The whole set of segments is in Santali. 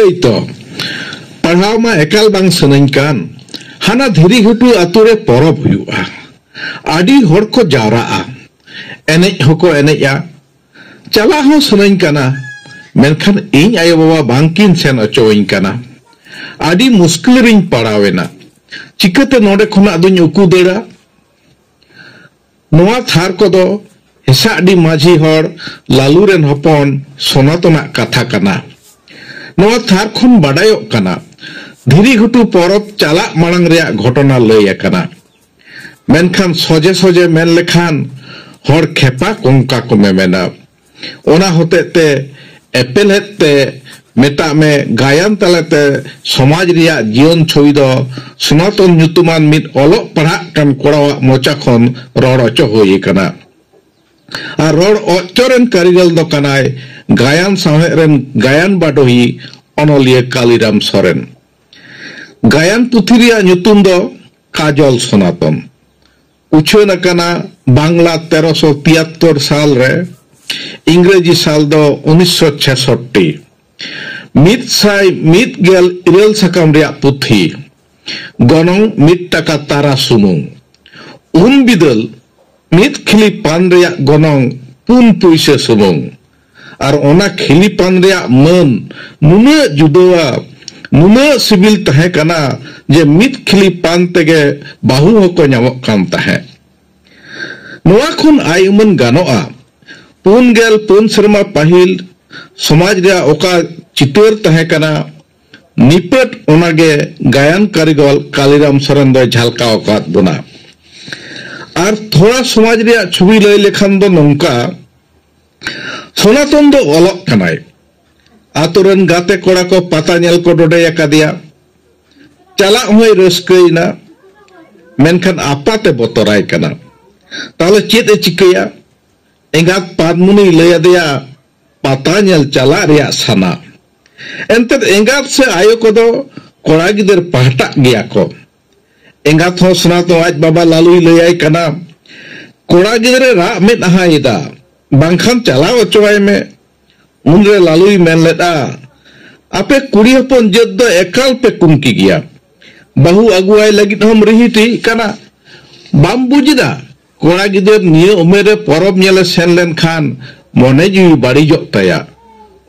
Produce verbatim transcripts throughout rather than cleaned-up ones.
ᱮᱭ ᱛᱚ, ᱯᱟᱲᱦᱟᱣ ᱢᱟ ᱮᱠᱟᱞ ᱵᱟᱝ ᱥᱟᱱᱟᱧ ᱠᱟᱱ᱾ ᱦᱟᱱᱟ ᱫᱷᱤᱨᱤ ᱜᱷᱩᱴᱩ ᱟᱛᱳ ᱨᱮ ᱯᱚᱨᱚᱵᱽ ᱦᱩᱭᱩᱜᱼᱟ, ᱟᱹᱰᱤ ᱦᱚᱲ ᱠᱚ ᱡᱟᱣᱨᱟᱜᱼᱟ, ᱮᱱᱮᱡ ᱦᱚᱸᱠᱚ ᱮᱱᱮᱡᱼᱟ᱾ ᱪᱟᱞᱟᱜ ᱦᱚᱸ ᱥᱟᱱᱟᱧ ᱠᱟᱱᱟ, ᱢᱮᱱᱠᱷᱟᱱ ᱤᱧ ᱟᱭᱳᱼᱵᱟᱵᱟ ᱵᱟᱝᱠᱤᱱ ᱥᱮᱱ ᱚᱪᱚᱣᱟᱹᱧ ᱠᱟᱱᱟ᱾ ᱟᱹᱰᱤ ᱢᱩᱥᱠᱤᱞ ᱨᱤᱧ ᱯᱟᱲᱟᱣ ᱮᱱᱟ᱾ ᱪᱤᱠᱟᱹᱛᱮ ᱱᱚᱰᱮ ᱠᱷᱚᱱᱟᱜ ᱫᱩᱧ ᱩᱠᱩ ᱫᱟᱹᱲᱟ? ᱱᱚᱣᱟ ᱛᱷᱟᱨ ᱠᱚᱫᱚ ᱦᱮᱥᱟᱜᱰᱤ ᱢᱟᱹᱡᱷᱤ ᱦᱚᱲ ᱞᱟᱞᱩ ᱨᱮᱱ ᱦᱚᱯᱚᱱ ᱥᱚᱱᱟᱛᱚᱱᱟᱜ ᱠᱟᱛᱷᱟ ᱠᱟᱱᱟ᱾ ᱱᱚᱣᱟ ᱛᱷᱟᱨ ᱠᱷᱚᱱ ᱵᱟᱰᱟᱭᱚᱜ ᱠᱟᱱᱟ, ᱫᱷᱤᱨᱤ ᱜᱷᱩᱴᱩ ᱯᱚᱨᱚᱵᱽ ᱪᱟᱞᱟᱜ ᱢᱟᱲᱟᱝ ᱨᱮᱭᱟᱜ ᱜᱷᱚᱴᱚᱱᱟ ᱞᱟᱹᱭ ᱟᱠᱟᱱᱟ᱾ ᱢᱮᱱᱠᱷᱟᱱ ᱥᱚᱡᱮ ᱥᱚᱡᱮ ᱢᱮᱱ ᱞᱮᱠᱷᱟᱱ ᱦᱚᱲ ᱠᱷᱮᱯᱟ ᱠᱚᱝᱠᱟ ᱠᱚ ᱢᱮᱢᱮᱱᱟ᱾ ᱚᱱᱟ ᱦᱚᱛᱮᱡ ᱛᱮ ᱮᱯᱮᱞᱦᱮᱫ ᱛᱮ ᱢᱮᱛᱟᱜ ᱢᱮ, ᱜᱟᱭᱟᱱ ᱛᱟᱞᱟᱛᱮ ᱥᱚᱢᱟᱡᱽ ᱨᱮᱭᱟᱜ ᱡᱤᱭᱚᱱ ᱪᱷᱚᱵᱤ ᱫᱚ ᱥᱚᱱᱟᱛᱚᱱ ᱧᱩᱛᱩᱢᱟᱱ ᱢᱤᱫ ᱚᱞᱚᱜ ᱯᱟᱲᱦᱟᱜ ᱠᱟᱱ ᱠᱚᱲᱟᱣᱟᱜ ᱢᱚᱪᱟ ᱠᱷᱚᱱ ᱨᱚᱲ ᱚᱪᱚ ᱦᱩᱭ ᱟᱠᱟᱱᱟ᱾ ᱟᱨ ᱨᱚᱲ ᱚᱪᱚ ᱨᱮᱱ ᱠᱟᱹᱨᱤᱜᱚᱞ ᱫᱚ ᱠᱟᱱᱟᱭ ᱜᱟᱭᱟᱱ ᱥᱟᱶᱦᱮᱫ ᱨᱮᱱ ᱜᱟᱭᱟᱱ ᱵᱟᱰᱚᱦᱤ ᱚᱱᱚᱞᱤᱭᱟᱹ ᱠᱟᱞᱤᱨᱟᱢ ᱥᱚᱨᱮᱱ᱾ ᱜᱟᱭᱟᱱ ᱯᱩᱛᱷᱤ ᱨᱮᱭᱟᱜ ᱧᱩᱛᱩᱢ ᱫᱚ ᱠᱟᱡᱚᱞ ᱥᱚᱱᱟᱛᱚᱱ᱾ ᱩᱪᱷᱟᱹᱱ ᱟᱠᱟᱱᱟ ᱵᱟᱝᱞᱟ ᱛᱮᱨᱚᱥᱚ ᱛᱤᱭᱟᱛᱛᱚᱨ ᱥᱟᱞ ᱨᱮ, ᱤᱝᱨᱮᱡᱤ ᱥᱟᱞ ᱫᱚ ᱩᱱᱤᱥᱥᱚ ᱪᱷᱮᱥᱚᱴᱴᱤ᱾ ᱢᱤᱫ ᱥᱟᱭ ᱢᱤᱫ ᱜᱮᱞ ᱤᱨᱟᱹᱞ ᱥᱟᱠᱟᱢ ᱨᱮᱭᱟᱜ ᱯᱩᱛᱷᱤ, ᱜᱚᱱᱚᱝ ᱢᱤᱫ ᱴᱟᱠᱟ ᱛᱟᱨᱟ ᱥᱩᱢᱩᱝ᱾ ᱩᱱ ᱵᱤᱫᱟᱹᱞ ᱢᱤᱫ ᱠᱷᱤᱞᱤ ᱯᱟᱱ ᱨᱮᱭᱟᱜ ᱜᱚᱱᱚᱝ ᱯᱩᱱ ᱯᱩᱭᱥᱟᱹ ᱥᱩᱢᱩᱝ᱾ ᱟᱨ ᱚᱱᱟ ᱠᱷᱤᱞᱤ ᱯᱟᱱ ᱨᱮᱭᱟᱜ ᱢᱟᱹᱱ ᱱᱩᱱᱟᱹᱜ ᱡᱩᱫᱟᱹᱣᱟ, ᱱᱩᱱᱟᱹᱜ ᱥᱤᱵᱤᱞ ᱛᱟᱦᱮᱸ ᱠᱟᱱᱟ ᱡᱮ ᱢᱤᱫ ᱠᱷᱤᱞᱤ ᱯᱟᱱ ᱛᱮᱜᱮ ᱵᱟᱹᱦᱩ ᱦᱚᱸᱠᱚ ᱧᱟᱢᱚᱜ ᱠᱟᱱ ᱛᱟᱦᱮᱸᱫ᱾ ᱱᱚᱣᱟ ᱠᱷᱚᱱ ᱟᱭ ᱩᱢᱟᱹᱱ ᱜᱟᱱᱚᱜᱼᱟ, ᱯᱩᱱ ᱜᱮᱞ ᱯᱩᱱ ᱥᱮᱨᱢᱟ ᱯᱟᱹᱦᱤᱞ ᱥᱚᱢᱟᱡᱽ ᱨᱮᱭᱟᱜ ᱚᱠᱟ ᱪᱤᱛᱟᱹᱨ ᱛᱟᱦᱮᱸ ᱠᱟᱱᱟ, ᱱᱤᱯᱟᱹᱴ ᱚᱱᱟᱜᱮ ᱜᱟᱭᱟᱱ ᱠᱟᱹᱨᱤᱜᱚᱞ ᱠᱟᱞᱤᱨᱟᱢ ᱥᱚᱨᱮᱱ ᱫᱚᱭ ᱡᱷᱟᱞᱠᱟᱣ ᱟᱠᱟᱫ ᱵᱚᱱᱟ᱾ ᱟᱨ ᱛᱷᱚᱲᱟ ᱥᱚᱢᱟᱡᱽ ᱨᱮᱭᱟᱜ ᱪᱷᱚᱵᱤ ᱞᱟᱹᱭ ᱞᱮᱠᱷᱟᱱ ᱫᱚ ᱱᱚᱝᱠᱟ, ᱥᱚᱱᱟᱛᱚᱱ ᱫᱚ ᱚᱞᱚᱜ ᱠᱟᱱᱟᱭ᱾ ᱟᱛᱳ ᱨᱮᱱ ᱜᱟᱛᱮ ᱠᱚᱲᱟ ᱠᱚ ᱯᱟᱛᱟ ᱧᱮᱞ ᱠᱚ ᱰᱚᱰᱮ ᱟᱠᱟᱫᱮᱭᱟ᱾ ᱪᱟᱞᱟᱜ ᱦᱚᱸᱭ ᱨᱟᱹᱥᱠᱟᱹᱭᱮᱱᱟ, ᱢᱮᱱᱠᱷᱟᱱ ᱟᱯᱟᱛᱮ ᱵᱚᱛᱚᱨᱟᱭ ᱠᱟᱱᱟ᱾ ᱛᱟᱦᱞᱮ ᱪᱮᱫ ᱮ ᱪᱤᱠᱟᱹᱭᱟ? ᱮᱸᱜᱟᱛ ᱯᱟᱫᱢᱩᱱᱤᱭ ᱞᱟᱹᱭ ᱟᱫᱮᱭᱟ ᱯᱟᱛᱟ ᱧᱮᱞ ᱪᱟᱞᱟᱜ ᱨᱮᱭᱟᱜ ᱥᱟᱱᱟ᱾ ᱮᱱᱛᱮᱫ ᱮᱸᱜᱟᱛ ᱥᱮ ᱟᱭᱳ ᱠᱚᱫᱚ ᱠᱚᱲᱟ ᱜᱤᱫᱟᱹᱨ ᱯᱟᱦᱴᱟᱜ ᱜᱮᱭᱟ ᱠᱚ᱾ ᱮᱸᱜᱟᱛ ᱦᱚᱸ ᱥᱚᱱᱟᱛᱚᱱ ᱟᱡ ᱵᱟᱵᱟ ᱞᱟᱞᱩᱭ ᱞᱟᱹᱭᱟᱭ ᱠᱟᱱᱟ, ᱠᱚᱲᱟ ᱜᱤᱫᱽᱨᱟᱹ ᱨᱟᱜ ᱢᱮᱫᱦᱟᱭ ᱮᱫᱟ, ᱵᱟᱝᱠᱷᱟᱱ ᱪᱟᱞᱟᱣ ᱚᱪᱚᱣᱟᱭ ᱢᱮ᱾ ᱩᱱᱨᱮ ᱞᱟᱞᱩᱭ ᱢᱮᱱ ᱞᱮᱫᱼᱟ, ᱟᱯᱮ ᱠᱩᱲᱤ ᱦᱚᱯᱚᱱ ᱡᱟᱹᱛ ᱫᱚ ᱮᱠᱟᱞ ᱯᱮ ᱠᱩᱝᱠᱤ ᱜᱮᱭᱟ᱾ ᱵᱟᱹᱦᱩ ᱟᱹᱜᱩᱣᱟᱭ ᱞᱟᱹᱜᱤᱫ ᱦᱚᱸᱢ ᱨᱤᱦᱤᱴᱤᱜ ᱠᱟᱱᱟ᱾ ᱵᱟᱢ ᱵᱩᱡᱽ ᱮᱫᱟ? ᱠᱚᱲᱟ ᱜᱤᱫᱟᱹᱨ ᱱᱤᱭᱟᱹ ᱩᱢᱮᱨ ᱨᱮ ᱯᱚᱨᱚᱵᱽ ᱧᱮᱞᱮ ᱥᱮᱱ ᱞᱮᱱᱠᱷᱟᱱ ᱢᱚᱱᱮ ᱡᱤᱣᱤ ᱵᱟᱹᱲᱤᱡᱚᱜ ᱛᱟᱭᱟ᱾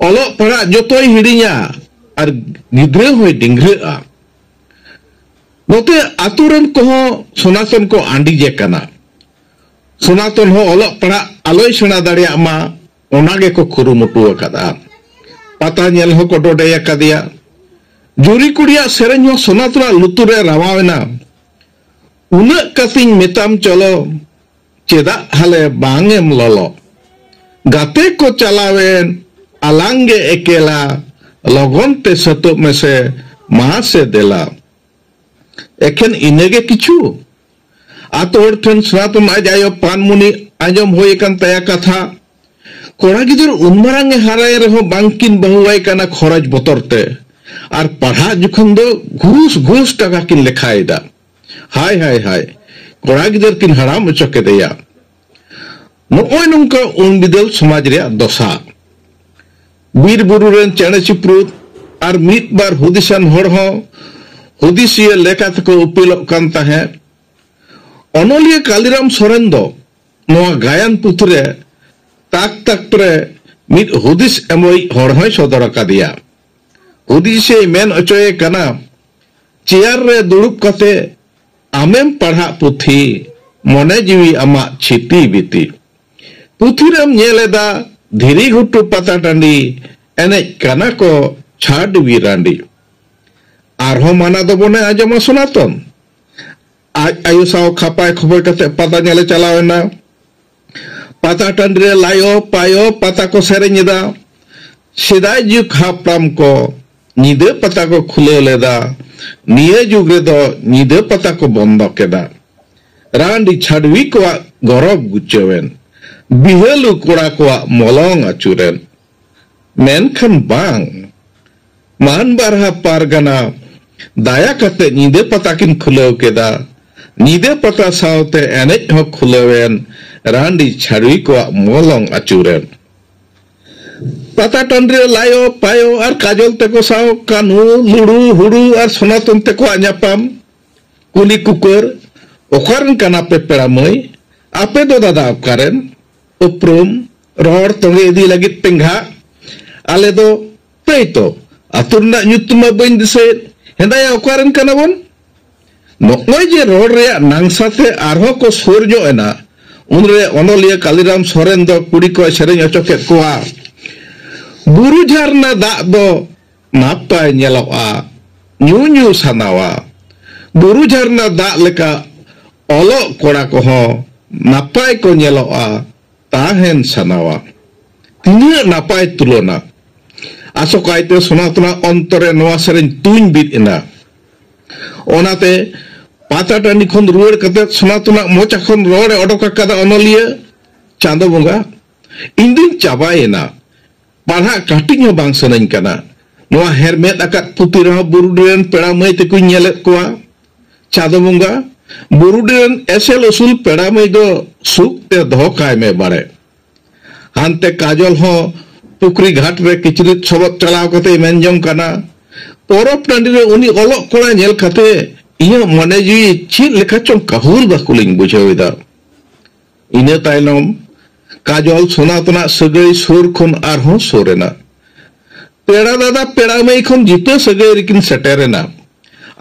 ᱚᱞᱚᱜ ᱯᱟᱲᱦᱟᱜ ᱡᱚᱛᱚᱭ ᱦᱤᱲᱤᱧᱟ ᱟᱨ ᱜᱤᱫᱽᱨᱟᱹ ᱦᱚᱸᱭ ᱰᱤᱝᱜᱽᱨᱟᱹᱜᱼᱟ᱾ ᱱᱚᱛᱮ ᱟᱛᱳ ᱨᱮᱱ ᱠᱚᱦᱚᱸ ᱥᱚᱱᱟᱛᱚᱱ ᱠᱚ ᱟᱹᱰᱤᱡᱮ ᱠᱟᱱᱟ᱾ ᱥᱚᱱᱟᱛᱚᱱ ᱦᱚᱸ ᱚᱞᱚᱜ ᱯᱟᱲᱦᱟᱜ ᱟᱞᱚᱭ ᱥᱮᱬᱟ ᱫᱟᱲᱮᱭᱟᱜ ᱢᱟ, ᱚᱱᱟ ᱜᱮᱠᱚ ᱠᱩᱨᱩᱢᱩᱴᱩ ᱟᱠᱟᱫᱼᱟ᱾ ᱯᱟᱛᱟ ᱧᱮᱞ ᱦᱚᱸᱠᱚ ᱰᱚᱰᱮ ᱟᱠᱟᱫᱮᱭᱟ᱾ ᱡᱩᱨᱤ ᱠᱩᱲᱤᱭᱟᱜ ᱥᱮᱨᱮᱧ ᱦᱚᱸ ᱥᱚᱱᱟᱛᱚᱱᱟᱜ ᱞᱩᱛᱩᱨ ᱨᱮ ᱨᱟᱣᱟᱣ ᱮᱱᱟ᱾ ᱩᱱᱟᱹᱜ ᱠᱟᱛᱤᱧ ᱢᱮᱛᱟᱢ ᱪᱚᱞᱚ, ᱪᱮᱫᱟᱜ ᱦᱟᱞᱮ ᱵᱟᱝ ᱮᱢ ᱞᱚᱞᱚ? ᱜᱟᱛᱮ ᱠᱚ ᱪᱟᱞᱟᱣᱮᱱ, ᱟᱞᱟᱝ ᱜᱮ ᱮᱠᱮᱞᱟ, ᱞᱚᱜᱚᱱ ᱛᱮ ᱥᱟᱹᱛᱚᱜ ᱢᱮᱥᱮ, ᱢᱟᱥᱮ ᱫᱮᱞᱟ᱾ ᱮᱠᱷᱮᱱ ᱤᱱᱟᱹᱜᱮ ᱠᱤᱪᱷᱩ? ᱟᱛᱳ ᱦᱚᱲ ᱴᱷᱮᱱ ᱥᱚᱱᱟᱛᱚᱱ ᱟᱡ ᱟᱭᱳ ᱯᱟᱱᱢᱩᱱᱤ ᱟᱸᱡᱚᱢ ᱦᱩᱭ ᱟᱠᱟᱱ ᱛᱟᱭᱟ ᱠᱟᱛᱷᱟ᱾ ᱠᱚᱲᱟ ᱜᱤᱫᱟᱹᱨ ᱩᱱ ᱢᱟᱨᱟᱝ ᱮ ᱦᱟᱨᱟᱭᱮ ᱨᱮᱦᱚᱸ ᱵᱟᱝᱠᱤᱱ ᱵᱟᱹᱦᱩᱣᱟᱭ ᱠᱟᱱᱟ ᱠᱷᱚᱨᱚᱪ ᱵᱚᱛᱚᱨ ᱛᱮ᱾ ᱟᱨ ᱯᱟᱲᱦᱟᱜ ᱡᱚᱠᱷᱚᱱ ᱫᱚ ᱜᱷᱩᱥ ᱜᱷᱩᱥ ᱴᱟᱠᱟ ᱠᱤᱱ ᱞᱮᱠᱷᱟᱭᱮᱫᱟ᱾ ᱦᱟᱭ, ᱦᱟᱭ, ᱦᱟᱭ, ᱠᱚᱲᱟ ᱜᱤᱫᱟᱹᱨ ᱠᱤᱱ ᱦᱟᱲᱟᱢ ᱦᱚᱪᱚ ᱠᱮᱫᱮᱭᱟ᱾ ᱱᱚᱜᱼᱚᱭ ᱱᱚᱝᱠᱟ ᱩᱱ ᱵᱤᱫᱟᱹᱞ ᱥᱚᱢᱟᱡᱽ ᱨᱮᱭᱟᱜ ᱫᱚᱥᱟ᱾ ᱵᱤᱨ ᱵᱩᱨᱩ ᱨᱮᱱ ᱪᱮᱬᱮ ᱪᱤᱯᱨᱩᱫ ᱟᱨ ᱢᱤᱫ ᱵᱟᱨ ᱦᱩᱫᱤᱥᱟᱱ ᱦᱚᱲ ᱦᱚᱸ ᱦᱩᱫᱤᱥᱤᱭᱟᱹ ᱞᱮᱠᱟ ᱛᱮᱠᱚ ᱩᱯᱮᱞᱚᱜ ᱠᱟᱱ ᱛᱟᱦᱮᱸᱫ᱾ ᱚᱱᱚᱞᱤᱭᱟᱹ ᱠᱟᱞᱤᱨᱟᱢ ᱥᱚᱨᱮᱱ ᱫᱚ ᱱᱚᱣᱟ ᱜᱟᱭᱟᱱ ᱯᱩᱛᱷᱤ ᱨᱮ ᱛᱟᱠ ᱛᱟᱠ ᱨᱮ ᱢᱤᱫ ᱦᱩᱫᱤᱥ ᱮᱢᱚᱭᱤᱡ ᱦᱚᱲ ᱦᱚᱸᱭ ᱥᱚᱫᱚᱨ ᱟᱠᱟᱫᱮᱭᱟ᱾ ᱦᱩᱫᱤᱥᱮ ᱢᱮᱱ ᱚᱪᱚᱭᱮ ᱠᱟᱱᱟ, ᱪᱮᱭᱟᱨ ᱨᱮ ᱫᱩᱲᱩᱵ ᱠᱟᱛᱮ ᱟᱢᱮᱢ ᱯᱟᱲᱦᱟᱜ ᱯᱩᱛᱷᱤ, ᱢᱚᱱᱮ ᱡᱤᱣᱤ ᱟᱢᱟᱜ ᱪᱷᱤᱛᱤ ᱵᱤᱛᱤ᱾ ᱯᱩᱛᱷᱤ ᱨᱮᱢ ᱧᱮᱞ ᱮᱫᱟ ᱫᱷᱤᱨᱤ ᱜᱷᱩᱴᱩ ᱯᱟᱛᱟ ᱴᱟᱺᱰᱤ, ᱮᱱᱮᱡ ᱠᱟᱱᱟ ᱠᱚ ᱪᱷᱟᱰᱣᱤ ᱨᱟᱺᱰᱤ᱾ ᱟᱨᱦᱚᱸ ᱢᱟᱱᱟ ᱫᱚᱵᱚᱱᱮ ᱟᱸᱡᱚᱢᱟ ᱥᱚᱱᱟᱛᱚᱱ᱾ ᱟᱡ ᱟᱭᱳ ᱥᱟᱶ ᱠᱷᱟᱯᱟᱭ ᱠᱷᱚᱵᱚᱭ ᱠᱟᱛᱮ ᱯᱟᱛᱟ ᱧᱮᱞᱮ ᱪᱟᱞᱟᱣ ᱮᱱᱟ᱾ ᱯᱟᱛᱟ ᱴᱟᱺᱰᱤ ᱨᱮ ᱞᱟᱭᱚ ᱯᱟᱭᱚ ᱯᱟᱛᱟ ᱠᱚ ᱥᱮᱨᱮᱧ ᱮᱫᱟ᱾ ᱥᱮᱫᱟᱭ ᱡᱩᱜᱽ ᱦᱟᱯᱲᱟᱢ ᱠᱚ ᱧᱤᱫᱟᱹ ᱯᱟᱛᱟ ᱠᱚ ᱠᱷᱩᱞᱟᱹᱣ ᱞᱮᱫᱟ᱾ ᱱᱤᱭᱟᱹ ᱡᱩᱜᱽ ᱨᱮᱫᱚ ᱧᱤᱫᱟᱹ ᱯᱟᱛᱟ ᱠᱚ ᱵᱚᱱᱫᱚ ᱠᱮᱫᱟ᱾ ᱨᱟᱺᱰᱤ ᱪᱷᱟᱰᱣᱤ ᱠᱚᱣᱟᱜ ᱜᱚᱨᱚᱵ ᱜᱩᱪᱟᱹᱣᱮᱱ᱾ ᱵᱤᱦᱟᱹᱞᱩ ᱠᱚᱲᱟ ᱠᱚᱣᱟᱜ ᱢᱚᱞᱚᱝ ᱟᱹᱪᱩᱨᱮᱱ᱾ ᱢᱮᱱᱠᱷᱟᱱ ᱵᱟᱝ, ᱢᱟᱱ ᱵᱟᱨᱦᱟ ᱯᱟᱨᱜᱟᱱᱟ ᱫᱟᱭᱟ ᱠᱟᱛᱮ ᱧᱤᱫᱟᱹ ᱯᱟᱛᱟ ᱠᱤᱱ ᱠᱷᱩᱞᱟᱹᱣ ᱠᱮᱫᱟ᱾ ᱧᱤᱫᱟᱹ ᱯᱟᱛᱟ ᱥᱟᱶᱛᱮ ᱮᱱᱮᱡ ᱦᱚᱸ ᱠᱷᱩᱞᱟᱹᱣᱮᱱ᱾ ᱨᱟᱺᱰᱤ ᱪᱷᱟᱰᱣᱤ ᱠᱚᱣᱟᱜ ᱢᱚᱞᱚᱝ ᱟᱹᱪᱩᱨᱮᱱ᱾ ᱯᱟᱛᱟ ᱴᱟᱺᱰᱤ ᱨᱮ ᱞᱟᱭᱚ, ᱯᱟᱭᱚ ᱟᱨ ᱠᱟᱡᱚᱞ ᱛᱮᱠᱚ ᱥᱟᱶ ᱠᱟᱹᱱᱦᱩ, ᱞᱩᱲᱩ, ᱦᱩᱲᱩ ᱟᱨ ᱥᱚᱱᱟᱛᱚᱱ ᱛᱮᱠᱚᱣᱟᱜ ᱧᱟᱯᱟᱢ᱾ ᱠᱩᱞᱤ ᱠᱩᱠᱟᱹᱨ, "ᱚᱠᱟᱨᱮᱱ ᱠᱟᱱᱟ ᱯᱮ ᱯᱮᱲᱟ ᱢᱟᱹᱭ? ᱟᱯᱮ ᱫᱚ ᱫᱟᱫᱟ ᱚᱠᱟᱨᱮᱱ?" ᱩᱯᱨᱩᱢ, ᱨᱚᱲ ᱛᱚᱸᱜᱮ ᱤᱫᱤ ᱞᱟᱹᱜᱤᱫ ᱯᱮᱸᱜᱷᱟ᱾ ᱟᱞᱮ ᱫᱚ, ᱛᱟᱹᱭ ᱛᱚ, ᱟᱹᱛᱩ ᱨᱮᱱᱟᱜ ᱧᱩᱛᱩᱢ ᱢᱟ ᱵᱟᱹᱧ ᱫᱤᱥᱟᱹᱭᱮᱫ᱾ ᱦᱮᱸᱫᱟᱭᱟ, ᱚᱠᱟᱨᱮᱱ ᱠᱟᱱᱟ ᱵᱚᱱ? ᱱᱚᱜᱼᱚᱭ ᱡᱮ ᱨᱚᱲ ᱨᱮᱭᱟᱜ ᱱᱟᱝᱥᱟ ᱛᱮ ᱟᱨᱦᱚᱸ ᱠᱚ ᱥᱩᱨ ᱧᱚᱜ ᱮᱱᱟ, ᱩᱱᱨᱮ ᱚᱱᱚᱞᱤᱭᱟᱹ ᱠᱟᱞᱤᱨᱟᱢ ᱥᱚᱨᱮᱱ ᱫᱚ ᱠᱩᱲᱤ ᱠᱚᱭ ᱥᱮᱨᱮᱧ ᱦᱚᱪᱚ ᱠᱮᱫ ᱠᱚᱣᱟ᱾ ᱵᱩᱨᱩ ᱡᱷᱟᱨᱱᱟ ᱫᱟᱜ ᱫᱚ ᱱᱟᱯᱟᱭ ᱧᱮᱞᱚᱜᱼᱟ, ᱧᱩ ᱧᱩ ᱥᱟᱱᱟᱣᱟ᱾ ᱵᱩᱨᱩ ᱡᱷᱟᱨᱱᱟ ᱫᱟᱜ ᱞᱮᱠᱟ ᱚᱞᱚᱜ ᱠᱚᱲᱟ ᱠᱚᱦᱚᱸ ᱱᱟᱯᱟᱭ ᱠᱚ ᱧᱮᱞᱚᱜᱼᱟ, ᱛᱟᱦᱮᱱ ᱥᱟᱱᱟᱣᱟ᱾ ᱛᱤᱱᱟᱹᱜ ᱱᱟᱯᱟᱭ ᱛᱩᱞᱚᱱᱟ! ᱟᱥᱚᱠᱟᱭᱛᱮ ᱥᱚᱱᱟᱛᱚᱱᱟᱜ ᱚᱱᱛᱚᱨ ᱨᱮ ᱱᱚᱣᱟ ᱥᱮᱨᱮᱧ ᱛᱩᱧ ᱵᱤᱫ ᱮᱱᱟ᱾ ᱚᱱᱟᱛᱮ ᱯᱟᱛᱟ ᱴᱟᱺᱰᱤ ᱠᱷᱚᱱ ᱨᱩᱣᱟᱹᱲ ᱠᱟᱛᱮ ᱥᱚᱱᱟᱛᱚᱱᱟᱜ ᱢᱚᱪᱟ ᱠᱷᱚᱱ ᱨᱚᱲ ᱮ ᱚᱰᱚᱠ ᱟᱠᱟᱫᱟ ᱚᱱᱚᱞᱤᱭᱟᱹ, "ᱪᱟᱸᱫᱚ ᱵᱚᱸᱜᱟ, ᱤᱧ ᱫᱩᱧ ᱪᱟᱵᱟᱭᱮᱱᱟ᱾ ᱯᱟᱲᱦᱟᱜ ᱠᱟᱹᱴᱤᱡ ᱦᱚᱸ ᱵᱟᱝ ᱥᱟᱱᱟᱧ ᱠᱟᱱᱟ᱾ ᱱᱚᱣᱟ ᱦᱮᱨᱢᱮᱫ ᱟᱠᱟᱫ ᱯᱩᱛᱷᱤ ᱨᱮᱦᱚᱸ ᱵᱩᱨᱩᱰᱤ ᱨᱮᱱ ᱯᱮᱲᱟ ᱢᱟᱹᱭ ᱛᱮᱠᱚᱧ ᱧᱮᱞᱮᱫ ᱠᱚᱣᱟ᱾ ᱪᱟᱸᱫᱚ ᱵᱚᱸᱜᱟ, ᱵᱩᱨᱩᱰᱤ ᱨᱮᱱ ᱮᱥᱮᱞ ᱩᱥᱩᱞ ᱯᱮᱲᱟ ᱢᱟᱹᱭ ᱫᱚ ᱥᱩᱠ ᱛᱮ ᱫᱚᱦᱚ ᱠᱟᱭ ᱢᱮ ᱵᱟᱲᱮ᱾" ᱦᱟᱱᱛᱮ ᱠᱟᱡᱚᱞ ᱦᱚᱸ ᱯᱩᱠᱷᱨᱤ ᱜᱷᱟᱴ ᱨᱮ ᱠᱤᱪᱨᱤᱡ ᱥᱚᱵᱚᱫ ᱪᱟᱞᱟᱣ ᱠᱟᱛᱮᱭ ᱢᱮᱱ ᱡᱚᱝ ᱠᱟᱱᱟ, "ᱯᱚᱨᱚᱵᱽ ᱴᱟᱺᱰᱤ ᱨᱮ ᱩᱱᱤ ᱚᱞᱚᱜ ᱠᱚᱲᱟ ᱧᱮᱞ ᱠᱟᱛᱮ ᱤᱧᱟᱹᱜ ᱢᱚᱱᱮ ᱡᱤᱣᱤ ᱪᱮᱫ ᱞᱮᱠᱟ ᱪᱚᱝ ᱠᱟᱹᱦᱩᱞ ᱵᱟᱹᱠᱩᱞᱤᱧ ᱵᱩᱡᱷᱟᱹᱣ ᱮᱫᱟ᱾" ᱤᱱᱟᱹ ᱛᱟᱭᱱᱚᱢ ᱠᱟᱡᱚᱞ ᱥᱚᱱᱟᱛᱚᱱᱟᱜ ᱥᱟᱹᱜᱟᱹᱭ ᱥᱩᱨ ᱠᱷᱚᱱ ᱟᱨᱦᱚᱸ ᱥᱩᱨ ᱮᱱᱟ᱾ ᱯᱮᱲᱟ ᱫᱟᱫᱟ ᱯᱮᱲᱟ ᱢᱟᱹᱭ ᱠᱷᱚᱱ ᱡᱤᱛᱟᱹ ᱥᱟᱹᱜᱟᱹᱭ ᱨᱮᱠᱤᱱ ᱥᱮᱴᱮᱨ ᱮᱱᱟ᱾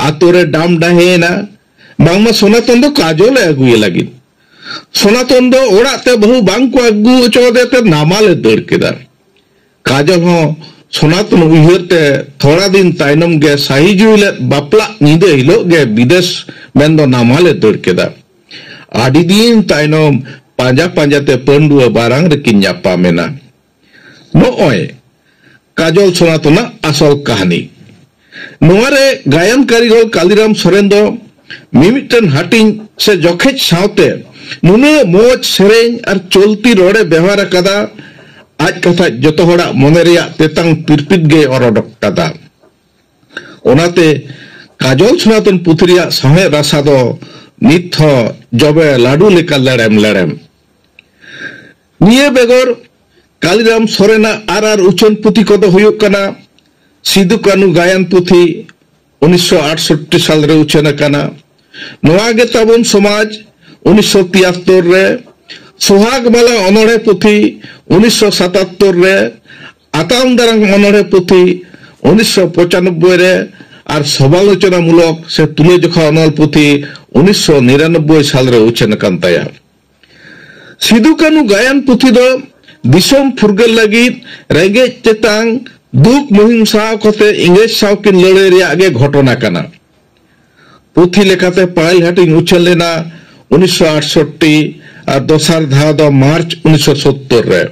ᱟᱛᱳ ᱨᱮ ᱰᱟᱢ ᱰᱟᱦᱮ ᱮᱱᱟ᱾ ᱵᱟᱝᱢᱟ ᱥᱚᱱᱟᱛᱚᱱ ᱫᱚ ᱠᱟᱡᱚᱞ ᱮ ᱟᱹᱜᱩᱭᱮ ᱞᱟᱹᱜᱤᱫ᱾ ᱥᱚᱱᱟᱛᱚᱱ ᱫᱚ ᱚᱲᱟᱜ ᱛᱮ ᱵᱟᱹᱦᱩ ᱵᱟᱝ ᱠᱚ ᱟᱹᱜᱩ ᱦᱚᱪᱚ ᱟᱫᱮ ᱛᱮ ᱱᱟᱢᱟᱞ ᱮ ᱫᱟᱹᱲ ᱠᱮᱫᱟ᱾ ᱠᱟᱡᱚᱞ ᱦᱚᱸ ᱥᱚᱱᱟᱛᱚᱱ ᱩᱭᱦᱟᱹᱨ ᱛᱮ ᱛᱷᱚᱲᱟ ᱫᱤᱱ ᱛᱟᱭᱱᱚᱢ ᱜᱮ ᱥᱟᱹᱦᱤ ᱡᱩᱦᱤ ᱞᱮᱫ ᱵᱟᱯᱞᱟ ᱧᱤᱫᱟᱹ ᱦᱤᱞᱳᱜ ᱜᱮ ᱵᱤᱫᱮᱥ ᱢᱮᱱᱫᱚ ᱱᱟᱢᱟᱞ ᱮ ᱫᱟᱹᱲ ᱠᱮᱫᱟ᱾ ᱟᱹᱰᱤ ᱫᱤᱱ ᱛᱟᱭᱱᱚᱢ ᱯᱟᱸᱡᱟ ᱯᱟᱸᱡᱟ ᱛᱮ ᱯᱟᱹᱱᱰᱩᱣᱟᱹ ᱵᱟᱨᱟᱝ ᱨᱮᱠᱤᱱ ᱧᱟᱯᱟᱢ ᱮᱱᱟ᱾ ᱱᱚᱜᱼᱚᱭ ᱠᱟᱡᱚᱞ ᱥᱚᱱᱟᱛᱚᱱᱟᱜ ᱟᱥᱚᱞ ᱠᱟᱹᱦᱱᱤ᱾ ᱱᱚᱣᱟ ᱨᱮ ᱜᱟᱭᱟᱱ ᱠᱟᱹᱨᱤᱜᱚᱞ ᱠᱟᱞᱤᱨᱟᱢ ᱥᱚᱨᱮᱱ ᱫᱚ ᱢᱤᱢᱤᱫᱴᱮᱱ ᱦᱟᱹᱴᱤᱧ ᱥᱮ ᱡᱚᱠᱷᱮᱡ ᱥᱟᱶᱛᱮ ᱱᱩᱱᱟᱹᱜ ᱢᱚᱡᱽ ᱥᱮᱨᱮᱧ ᱟᱨ ᱪᱚᱞᱛᱤ ᱨᱚᱲᱮ ᱵᱮᱣᱦᱟᱨ ᱟᱠᱟᱫᱟ, ᱟᱡ ᱠᱟᱛᱷᱟ ᱡᱚᱛᱚ ᱦᱚᱲᱟᱜ ᱢᱚᱱᱮ ᱨᱮᱭᱟᱜ ᱛᱮᱛᱟᱝ ᱯᱤᱨᱯᱤᱛ ᱜᱮᱭ ᱚᱨ ᱚᱰᱚᱠ ᱠᱟᱫᱟ᱾ ᱚᱱᱟᱛᱮ ᱠᱟᱡᱚᱞ ᱥᱚᱱᱟᱛᱚᱱ ᱯᱩᱛᱷᱤ ᱨᱮᱭᱟᱜ ᱥᱟᱶᱦᱮᱫ ᱨᱟᱥᱟ ᱫᱚ ᱱᱤᱛ ᱦᱚᱸ ᱡᱚᱵᱮ ᱞᱟᱹᱰᱩ ᱞᱮᱠᱟ ᱞᱮᱲᱮᱢ ᱞᱮᱲᱮᱢ᱾ ᱱᱤᱭᱟᱹ ᱵᱮᱜᱚᱨ ᱠᱟᱞᱤᱨᱟᱢ ᱥᱚᱨᱮᱱᱟᱜ ᱟᱨ ᱟᱨ ᱩᱪᱷᱟᱹᱱ ᱯᱩᱛᱷᱤ ᱠᱚᱫᱚ ᱦᱩᱭᱩᱜ ᱠᱟᱱᱟ ᱥᱤᱫᱩ ᱠᱟᱹᱱᱦᱩ ᱜᱟᱭᱟᱱ ᱯᱩᱛᱷᱤ, ᱩᱱᱤᱥᱥᱚ ᱟᱴᱥᱚᱴᱴᱤ ᱥᱟᱞ ᱨᱮ ᱩᱪᱷᱟᱹᱱ ᱟᱠᱟᱱᱟ᱾ ᱱᱚᱣᱟ ᱜᱮ ᱛᱟᱵᱚᱱ ᱥᱚᱢᱟᱡᱽ, ᱩᱱᱤᱥᱥᱚ ᱛᱤᱭᱟᱛᱛᱳᱨ ᱨᱮ, ᱥᱚᱦᱟᱜᱽ ᱢᱟᱞᱟ ᱚᱱᱚᱬᱦᱮ ᱯᱩᱛᱷᱤ, ᱩᱱᱤᱥᱥᱚ ᱥᱟᱛᱟᱛᱛᱳᱨ ᱨᱮ, ᱟᱛᱟᱝ ᱫᱟᱨᱟᱢ ᱚᱱᱚᱬᱦᱮ ᱯᱩᱛᱷᱤ, ᱩᱱᱤᱥᱥᱚ ᱯᱚᱸᱪᱟᱱᱚᱵᱵᱳᱭ ᱨᱮ, ᱟᱨ ᱥᱚᱢᱟᱞᱳᱪᱚᱱᱟ ᱢᱩᱞᱚᱠ ᱥᱮ ᱛᱩᱞᱟᱹᱡᱚᱠᱷᱟ ᱚᱱᱚᱞ ᱯᱩᱛᱷᱤ ᱩᱱᱤᱥᱥᱚ ᱱᱤᱨᱟᱱᱚᱵᱵᱳᱭ ᱥᱟᱞ ᱨᱮ ᱩᱪᱷᱟᱹᱱ ᱟᱠᱟᱱ ᱛᱟᱭᱟ᱾ ᱥᱤᱫᱩ ᱠᱟᱹᱱᱦᱩ ᱜᱟᱭᱟᱱ ᱯᱩᱛᱷᱤ ᱫᱚ ᱫᱤᱥᱚᱢ ᱯᱷᱩᱨᱜᱟᱹᱞ ᱞᱟᱹᱜᱤᱫ ᱨᱮᱸᱜᱮᱡ ᱛᱮᱛᱟᱝ ᱫᱩᱠ ᱢᱩᱦᱤᱢ ᱥᱟᱶ ᱠᱟᱛᱮ ᱤᱝᱨᱮᱡᱽ ᱥᱟᱶ ᱠᱤᱱ ᱞᱟᱹᱲᱦᱟᱹᱭ ᱨᱮᱭᱟᱜ ᱜᱮ ᱜᱷᱚᱴᱚᱱᱟ ᱠᱟᱱᱟ᱾ ᱯᱩᱛᱷᱤ ᱞᱮᱠᱟᱛᱮ ᱯᱟᱹᱦᱤᱞ ᱦᱟᱹᱴᱤᱧ ᱩᱪᱷᱟᱹᱱ ᱞᱮᱱᱟ ᱩᱱᱤᱥᱥᱚ ᱟᱴᱥᱚᱴᱴᱤ ᱟᱨ ᱫᱚᱥᱟᱨ ᱫᱷᱟᱣ ᱫᱚ ᱢᱟᱨᱪ ᱩᱱᱤᱥᱥᱚ ᱥᱚᱛᱛᱚᱨ ᱨᱮ᱾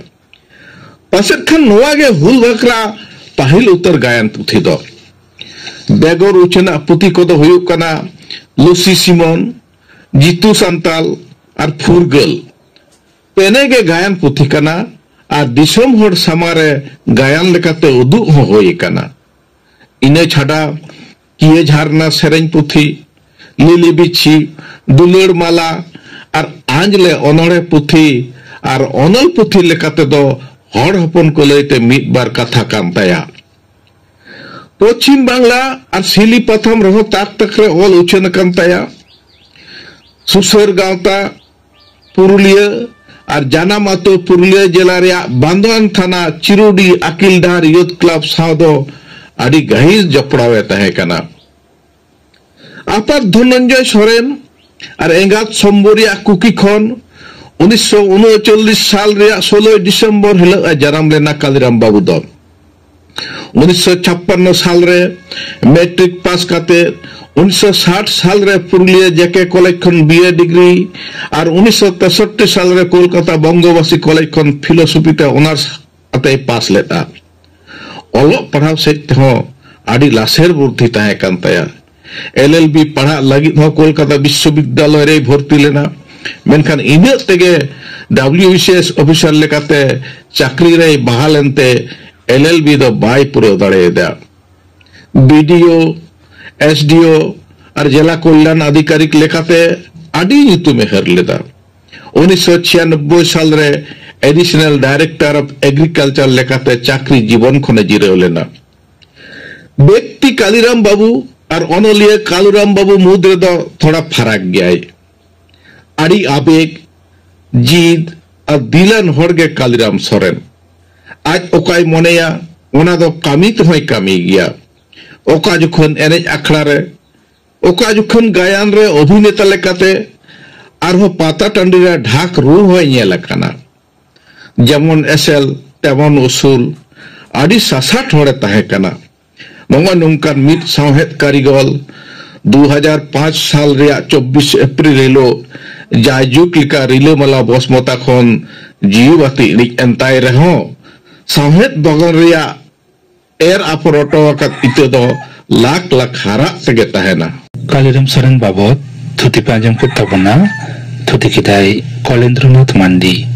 ᱯᱟᱥᱮᱫ ᱠᱷᱟᱱ ᱱᱚᱣᱟ ᱜᱮ ᱦᱩᱞ ᱵᱟᱠᱷᱨᱟ ᱯᱟᱹᱦᱤᱞ ᱩᱛᱟᱹᱨ ᱜᱟᱭᱟᱱ ᱯᱩᱛᱷᱤ ᱫᱚ᱾ ᱵᱮᱜᱚᱨ ᱩᱪᱷᱟᱹᱱᱟᱜ ᱯᱩᱛᱷᱤ ᱠᱚᱫᱚ ᱦᱩᱭᱩᱜ ᱠᱟᱱᱟ ᱞᱩᱥᱤ ᱥᱤᱢᱚᱱ, ᱡᱤᱛᱩ ᱥᱟᱱᱛᱟᱞ ᱟᱨ ᱯᱷᱩᱨᱜᱟᱹᱞ᱾ ᱯᱮᱱᱮ ᱜᱮ ᱜᱟᱭᱟᱱ ᱯᱩᱛᱷᱤ ᱠᱟᱱᱟ ᱟᱨ ᱫᱤᱥᱚᱢ ᱦᱚᱲ ᱥᱟᱢᱟᱝ ᱨᱮ ᱜᱟᱭᱟᱱ ᱞᱮᱠᱟᱛᱮ ᱩᱫᱩᱜ ᱦᱚᱸ ᱦᱩᱭ ᱟᱠᱟᱱᱟ᱾ ᱤᱱᱟᱹ ᱪᱷᱟᱰᱟ ᱠᱤᱭᱟᱹ ᱡᱷᱟᱨᱱᱟ ᱥᱮᱨᱮᱧ ᱯᱩᱛᱷᱤ, ᱞᱤᱞᱤ ᱵᱤᱪᱷᱤ, ᱫᱩᱞᱟᱹᱲ ᱢᱟᱞᱟ ᱟᱨ ᱟᱸᱡᱽᱞᱮ ᱚᱱᱚᱬᱦᱮ ᱯᱩᱛᱷᱤ ᱟᱨ ᱚᱱᱚᱞ ᱯᱩᱛᱷᱤ ᱞᱮᱠᱟᱛᱮ ᱫᱚ ᱦᱚᱲ ᱦᱚᱯᱚᱱ ᱠᱚ ᱞᱟᱹᱭᱛᱮ ᱢᱤᱫ ᱵᱟᱨ ᱠᱟᱛᱷᱟ ᱠᱟᱱ ᱛᱟᱭᱟ᱾ ᱯᱚᱪᱷᱤᱢ ᱵᱟᱝᱞᱟ ᱟᱨ ᱥᱤᱞᱤ ᱯᱟᱛᱷᱟᱢ ᱨᱮᱦᱚᱸ ᱛᱟᱠ ᱛᱟᱠ ᱨᱮ ᱚᱞ ᱩᱪᱷᱟᱹᱱ ᱟᱠᱟᱱ ᱛᱟᱭᱟ᱾ ᱥᱩᱥᱟᱹᱨ ᱜᱟᱶᱛᱟ ᱯᱩᱨᱩᱞᱤᱭᱟᱹ ᱟᱨ ᱡᱟᱱᱟᱢ ᱟᱹᱛᱩ ᱯᱩᱨᱩᱞᱤᱭᱟᱹ ᱡᱮᱞᱟ ᱨᱮᱭᱟᱜ ᱵᱟᱱᱫᱳᱣᱟᱱ ᱛᱷᱟᱱᱟ ᱪᱤᱨᱩᱰᱤ ᱟᱹᱠᱤᱞ ᱰᱟᱦᱟᱨ ᱭᱩᱛᱷ ᱠᱞᱟᱵᱽ ᱥᱟᱶ ᱫᱚ ᱟᱹᱰᱤ ᱜᱟᱹᱦᱤᱨ ᱡᱚᱯᱲᱟᱣ ᱮ ᱛᱟᱦᱮᱸ ᱠᱟᱱᱟ᱾ ᱟᱯᱟᱛ ᱫᱷᱚᱱᱚᱱᱡᱚᱭ ᱥᱚᱨᱮᱱ ᱟᱨ ᱮᱸᱜᱟᱛ ᱥᱚᱢᱵᱚᱨᱤᱭᱟ ᱠᱩᱠᱤ ᱠᱷᱚᱱ ᱩᱱᱤᱥᱥᱚ ᱩᱱᱩᱪᱚᱞᱞᱤᱥ ᱥᱟᱞ ᱨᱮᱭᱟᱜ ᱥᱳᱞᱳᱭ ᱰᱤᱥᱮᱢᱵᱚᱨ ᱦᱤᱞᱳᱜ ᱮ ᱡᱟᱱᱟᱢ ᱞᱮᱱᱟ ᱠᱟᱞᱤᱨᱟᱢ ᱵᱟᱵᱩ ᱫᱚ᱾ ᱩᱱᱤᱥᱥᱚ ᱪᱷᱟᱯᱯᱟᱱᱱᱚ ᱥᱟᱞ ᱨᱮ ᱢᱮᱴᱨᱤᱠ ᱯᱟᱥ ᱠᱟᱛᱮ ᱩᱱᱤᱥᱥᱚ ᱥᱟᱴ ᱥᱟᱞ ᱨᱮ ᱯᱩᱨᱩᱞᱤᱭᱟᱹ ᱡᱮᱠᱮ ᱠᱚᱞᱮᱡᱽ ᱠᱷᱚᱱ ᱵᱤ ᱮ ᱰᱤᱜᱽᱨᱤ ᱟᱨ ᱩᱱᱤᱥᱥᱚ ᱛᱮᱥᱚᱴᱴᱤ ᱥᱟᱞ ᱨᱮ ᱠᱳᱞᱠᱟᱛᱟ ᱵᱚᱝᱜᱚᱵᱟᱥᱤ ᱠᱚᱞᱮᱡᱽ ᱠᱷᱚᱱ ᱯᱷᱤᱞᱳᱥᱚᱯᱷᱤ ᱛᱮ ᱚᱱᱟᱨᱥ ᱠᱟᱛᱮᱭ ᱯᱟᱥ ᱞᱮᱫᱼᱟ᱾ ᱚᱞᱚᱜ ᱯᱟᱲᱦᱟᱣ ᱥᱮᱫ ᱛᱮᱦᱚᱸ ᱟᱹᱰᱤ ᱞᱟᱥᱮᱨ ᱵᱩᱫᱽᱫᱷᱤ ᱛᱟᱦᱮᱸ ᱠᱟᱱ ᱛᱟᱭᱟ᱾ ᱮᱞ ᱮᱞ ᱵᱤ ᱯᱟᱲᱦᱟᱜ ᱞᱟᱹᱜᱤᱫ ᱦᱚᱸ ᱠᱳᱞᱠᱟᱛᱟ ᱵᱤᱥᱥᱚᱵᱤᱫᱽᱫᱟᱞᱚᱭ ᱨᱮᱭ ᱵᱷᱚᱨᱛᱤ ᱞᱮᱱᱟ᱾ ᱢᱮᱱᱠᱷᱟᱱ ᱤᱱᱟᱹᱜ ᱛᱮᱜᱮ W B C S officer ᱞᱮᱠᱟᱛᱮ ᱪᱟᱹᱠᱨᱤ ᱨᱮᱭ ᱵᱟᱦᱟᱞ ᱮᱱᱛᱮ ᱮᱞ ᱮᱞ ᱵᱤ ᱫᱚ ᱵᱟᱭ ᱯᱩᱨᱟᱹᱣ ᱫᱟᱲᱮᱭᱟᱫᱟ᱾ ᱵᱤ ᱰᱤ ᱳ, ᱮᱥ ᱰᱤ ᱳ ᱟᱨ ᱡᱮᱞᱟ ᱠᱚᱞᱭᱟᱱ ᱟᱫᱷᱤᱠᱟᱨᱤᱠ ᱞᱮᱠᱟᱛᱮ ᱟᱹᱰᱤ ᱧᱩᱛᱩᱢ ᱮ ᱦᱟᱹᱨ ᱞᱮᱫᱟ᱾ ᱩᱱᱤᱥᱥᱚ ᱪᱷᱤᱭᱟᱱᱚᱵᱵᱳᱭ ᱥᱟᱞ ᱨᱮ Additional Director of Agriculture ᱞᱮᱠᱟᱛᱮ ᱪᱟᱹᱠᱨᱤ ᱡᱤᱵᱚᱱ ᱠᱷᱚᱱᱮ ᱡᱤᱨᱟᱹᱣ ᱞᱮᱱᱟ᱾ ᱵᱮᱠᱛᱤ ᱠᱟᱞᱤᱨᱟᱢ ᱵᱟᱹᱵᱩ ᱟᱨ ᱚᱱᱚᱞᱤᱭᱟᱹ ᱠᱟᱞᱩᱨᱟᱢ ᱵᱟᱹᱵᱩ ᱢᱩᱫᱽ ᱨᱮᱫᱚ ᱛᱷᱚᱲᱟ ᱯᱷᱟᱨᱟᱠ ᱜᱮᱭᱟᱭ᱾ ᱟᱹᱰᱤ ᱟᱵᱮᱜᱽ, ᱡᱤᱫ ᱟᱨ ᱫᱤᱞᱟᱱ ᱦᱚᱲ ᱜᱮ ᱠᱟᱞᱤᱨᱟᱢ ᱥᱚᱨᱮᱱ᱾ ᱟᱡ ᱚᱠᱟᱭ ᱢᱚᱱᱮᱭᱟ, ᱚᱱᱟ ᱫᱚ ᱠᱟᱹᱢᱤ ᱛᱮᱦᱚᱸᱭ ᱠᱟᱹᱢᱤ ᱜᱮᱭᱟ᱾ ᱚᱠᱟ ᱡᱚᱠᱷᱚᱱ ᱮᱱᱮᱡ ᱟᱠᱷᱲᱟ ᱨᱮ, ᱚᱠᱟ ᱡᱚᱠᱷᱚᱱ ᱜᱟᱭᱟᱱ ᱨᱮ ᱚᱵᱷᱤᱱᱮᱛᱟ ᱞᱮᱠᱟᱛᱮ, ᱟᱨᱦᱚᱸ ᱯᱟᱛᱟ ᱴᱟᱺᱰᱤ ᱨᱮ ᱰᱷᱟᱠ ᱨᱩ ᱦᱚᱸᱭ ᱧᱮᱞ ᱟᱠᱟᱱᱟ᱾ ᱡᱮᱢᱚᱱ ᱮᱥᱮᱞ, ᱛᱮᱢᱚᱱ ᱩᱥᱩᱞ, ᱟᱹᱰᱤ ᱥᱟᱥᱟᱴ ᱦᱚᱲᱮ ᱛᱟᱦᱮᱸ ᱠᱟᱱᱟ᱾ ᱱᱚᱜᱼᱚᱭ ᱱᱚᱝᱠᱟᱱ ᱢᱤᱫ ᱥᱟᱶᱦᱮᱫ ᱠᱟᱹᱨᱤᱜᱚᱞ ᱫᱩ ᱦᱟᱡᱟᱨ ᱯᱟᱸᱪ ᱥᱟᱞ ᱨᱮᱭᱟᱜ ᱪᱚᱵᱵᱤᱥ ᱮᱯᱨᱤᱞ ᱦᱤᱞᱳᱜ ᱡᱟᱭᱡᱩᱜᱽ ᱞᱮᱠᱟ ᱨᱤᱞᱟᱹᱢᱟᱞᱟ ᱵᱚᱥᱢᱚᱛᱟ ᱠᱷᱚᱱ ᱡᱤᱣᱤ ᱵᱟᱹᱛᱤ ᱤᱬᱤᱡ ᱮᱱ ᱛᱟᱭ ᱨᱮᱦᱚᱸ, ᱥᱟᱶᱦᱮᱫ ᱵᱟᱜᱟᱱ ᱨᱮᱭᱟᱜ ᱮᱨ ᱟᱯᱷᱚᱨ ᱦᱚᱴᱚ ᱟᱠᱟᱫ ᱤᱛᱟᱹ ᱫᱚ ᱞᱟᱠᱷ ᱞᱟᱠᱷ ᱦᱟᱨᱟᱜ ᱛᱮᱜᱮ ᱛᱟᱦᱮᱱᱟ᱾ ᱠᱟᱞᱤᱨᱟᱢ ᱥᱚᱨᱮᱱ ᱵᱟᱵᱚᱫ ᱛᱷᱩᱛᱤ ᱯᱮ ᱟᱸᱡᱚᱢ ᱠᱮᱫ ᱛᱟᱵᱚᱱᱟ᱾ ᱛᱷᱩᱛᱤ ᱠᱮᱫᱟᱭ ᱠᱚᱞᱮᱱᱫᱨᱚᱱᱟᱛᱷ ᱢᱟᱱᱰᱤ᱾